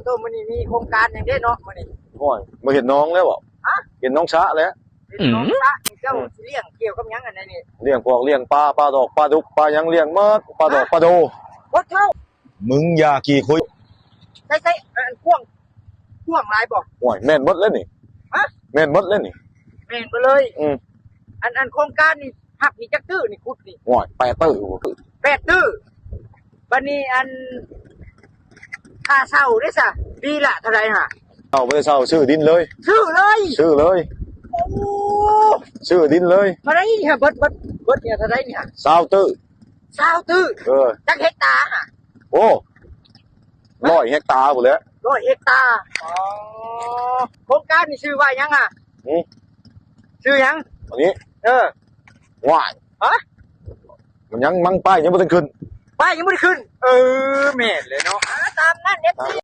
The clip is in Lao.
ໂຕ ມື້ນີ້ມີໂຄງການຫຍັງເດ້ເນາະມື້ນີ້? ໂອ້ຍ ມາເຮັດໜອງແລ້ວບໍ? ຮະ? ເຮັດໜອງສະແລ້ວ. ເຮັດໜອງສະ ອືມ ເຈົ້າຊິລ້ຽງກ່ຽວກັບຫຍັງອັນນີ້? ລ້ຽງພວກ ລ້ຽງປາ ປາດອກ ປາດຸກ ປາຫຍັງ ລ້ຽງໝົດ ປາດອກ ປາໂດ. ໂອ້ ເຖົ້າ ມຶງຢ່າຂີ້ຄຸຍ. ໃສ່ໆ ອັນກວ້າງ ກວ້າງຫຼາຍບໍ່? ໂອ້ຍ ແມ່ນໝົດແລ້ວນີ້. ຮະ? ແມ່ນໝົດແລ້ວນີ້. ແມ່ນເບິດເລີຍ. ອືມ. ອັນ ອັນໂຄງການນີ້ ຮັບນີ້ຈັກຕື້ນີ້ ຂຸດນີ້? ໂອ້ຍ ແປດຕື້. ແປດຕື້. ບັດນີ້ອັນ ຄ່າເຊົ່າເດ້ຊະ ປີລະເທົ່າໃດຫະ? ເຊົ່າ ບໍ່ໄດ້ເຊົ່າ ຊື້ດິນເລີຍ. ຊື້ເລີຍ? ຊື້ເລີຍ. ໂອ້ ຊື້ດິນເລີຍ. ເທົ່າໃດນີ້ຫະ? ເບິດ ເບິດ ເບິດນີ້ເທົ່າໃດນີ້ຫະ? ຊາວຕື້. ຊາວຕື້. ເອີ ຈັກເຮັກຕາຫະ? ໂອ້ ຮ້ອຍເຮັກຕາພຸ້ນແຫຼະ. ຮ້ອຍເຮັກຕາ. ອໍ ໂຄງການນີ້ຊື່ວ່າຫຍັງຫະ? ຫື? ຊື່ຫຍັງ? ອັນນີ້ ເອີ ຫວາຍ. ຮະ? ມັນຍັງ ມັງປ້າຍຍັງບໍ່ທັນຂຶ້ນ. ປ້າຍຍັງບໍ່ໄດ້ຂຶ້ນ. ເອີ ແມ່ນແຫຼະເນາະ. ອາ ຕາມນັ້ນ ເອັຟຊີ.